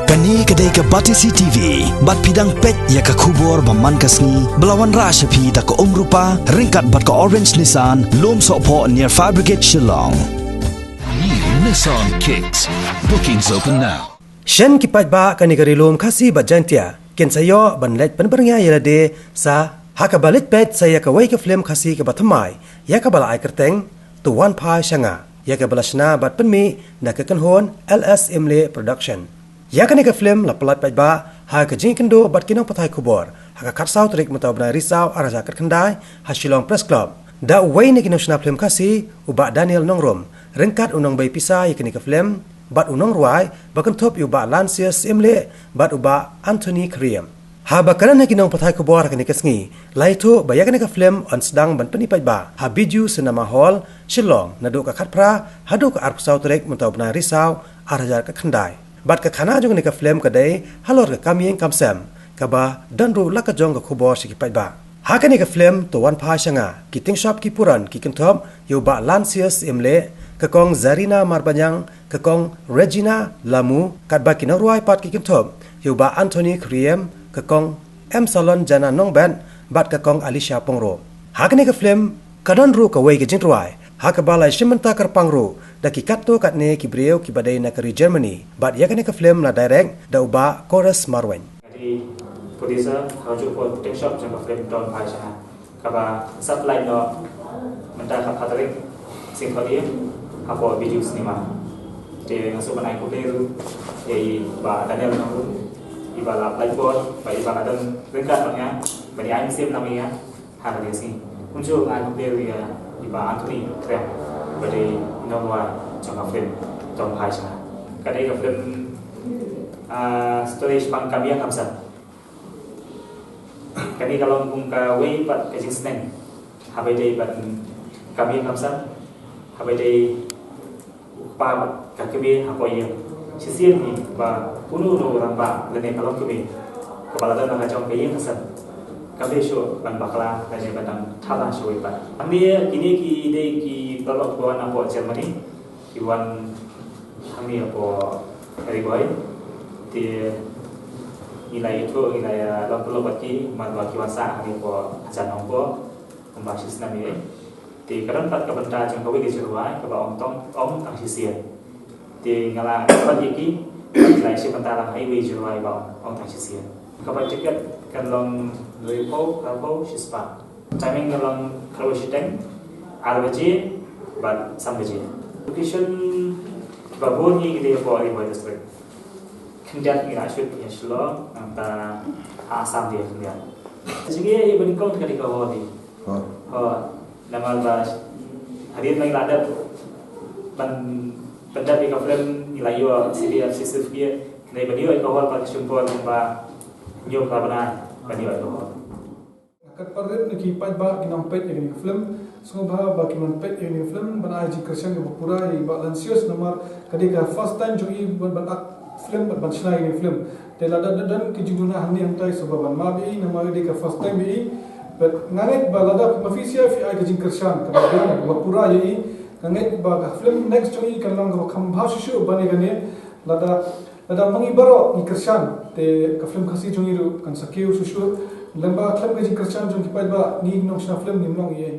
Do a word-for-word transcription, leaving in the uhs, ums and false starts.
Kane ka dei ka Batesi T V, bad phi dang peit ïa ka khubor ba man ka sngi, ba la wanrah sha phi da ka Umrupa, ryngkat bad ka Orange Nissan, Lum Sohphoh near Fire Brigade Shillong. New Nissan Kicks. Bookings open now. Shen ki paidbah kane ka Ri Lum Khasi bad Jaintia kin sa ïoh ban leit pynbyrngia ïa lade sa ha kaba leit peit sa ïa kawei ka film Khasi kaba thymmai, ïa kaba la ai kyrteng To Wan Phai Sha Nga, ïa kaba la shna bad pynmih da ka kynhun L S Imleh Production. Ïa kane ka film la pyllait paidbah ha ka jingïakynduh bad ki nongpathai khubor ha ka khatsaw tarik mynta u bnai Risaw ar hajar khatkhyndai ha Shillong Press Club da uwei na ki nongshna film Khasi, u Bah Daniel Nongrum, ryngkat u nongbei pisa ïa kane ka film, bad u nongrwai ba kynthup ïa u Bah Lansius Imleh bad u Bah Anthony Kyriem. Haba kren ha ki nongpathai khubor ha kane ka sngi, la ïathuh ba ïa kane ka film yn sdang ban pyni paidbah ha Bijou Cinema Hall, Shillong, naduh ka khatphra haduh ka arphew saw tarik mynta u bnai Risaw ar hajar khatkhyndai. Bad ka khana jong kane ka film ka dei halor ka kam ïing kam sem, kaba don ruh la ka jong ka khubor sha ki paidbah. Ha kane ka film To Wan Phai Sha Nga, ki tyngshop ki puran ki kynthup ïa u Bah Lansius Imleh, ka Kong Zarina Marbaniang, ka Kong Regina Lamu, katba ki nongrwai pat ki kynthup ïa u Bah Anthony Kyriem, ka Kong Emsalon Jana Nongbet, bad ka Kong Alicia Pyngrope. Ha kane ka film ka don ruh kawei ka jingrwai ha kaba la shim bynta kyrpang ruh da ki katto katne ki briew kiba dei na ka ri Germany. Bad ïa kane ka film la direct da u Bah Chorus Marwein. Nga dei producer, ha kajuh ka por pynshop jong ka film To Wan Phai Sha Nga, kaba sah pynlait noh mynta ka khatphra tarik Sngi Thohdieng hapoh Bijou Cinema. Te nga sngewbha ban ai khublei ruh ïa i Bah Daniel Nongrum, iba la pynlait bor bad iba la don ryngkat bad nga ban ïa ai mynsiem na ïa ha kane ka sngi. Kumjuh nga ai khublei ruh ïa i Bah Anthony Kyriem, ba dei i nongrwai jong ka film To Wan Phai Sha Nga. Ka dei ka film, ah, story shaphang kam ïing kam sem. Kane ka long kum kawei pat ka jingsneng haba ïadei bad kam ïing kam sem, haba ïadei u kpa bad ka kmie hapoh ïing. Shisien hi ba uno uno u rangbah lane ka longkmie kaba la don ha ka jong ka ïing ka sem, kam dei shuh ban bakla lane ban nang thala shuh pat. Hangne kine ki dei ki paralok ba wan napoh Germany, ki wan hangne hapoh Ri Bhoi. Te ngi la ïathuh, ngi la ïa long paralok bad ki, namar ba ki wan sah hangne hapoh hajan Nongpoh kumba shi snem ïa. Te ka don pat ka bynta jong kawei ka jingrwai kaba ong tang, ong tang shisien. Te nga la kyrpad ïa ki, ngi la ïa shim bynta lang ha iwei i jingrwai ba ong, ong tang shisien. Ka bai tiket kan long hynriewphew, hynriewphew shispah. Timing kan long khatwei shiteng, ar baje bad san baje. Location kiba bun hi ki dei hapoh Ri Bhoi District. Khyndiat ngi la shoot ha Shillong, nangta ha Assam dei khyndiat. Jingeh ïa ba nyngkong ka dei ka hall hi. Hall. Hall. Namar ba hadien ba ngi la dep ban pyndep ïa ka film, ngi la ïoh C D F C certificate. Ngi ban ïoh ïa ka hall pat ka shim por kumba hynñiew phra bnai ban ïoh ïa ka hall. Nga kyrpad rit na ki paidbah ki nang peit ïa kane ka film, sngewbha ba kin wan peit ïa kane ka film, ban ai jingkyrshan kaba pura ïa i Bah Lansius, namar ka dei ka first time jong i ban, ban act film bad ban shna ïa kane ka film. Te lada don ki jingduna hangne hangtai, sngewbha ban map ïa i, namar ka dei ka first time ïa i. Bad nga ngeit ba lada ma phi sha phi ai ka jingkyrshan kaba pura, kaba pura ïa i, nga ngeit ba ka film next jong i kan long kaba kham bha shuh shuh ban ïa kane. Lada, lada ma ngi baroh ngi kyrshan, te ka film Khasi jong ngi ruh kan sa kiew shuh shuh. Lyngba khlem ka jingkyrshan jong ki paidbah, ngi nongshna film ngim long ei ei.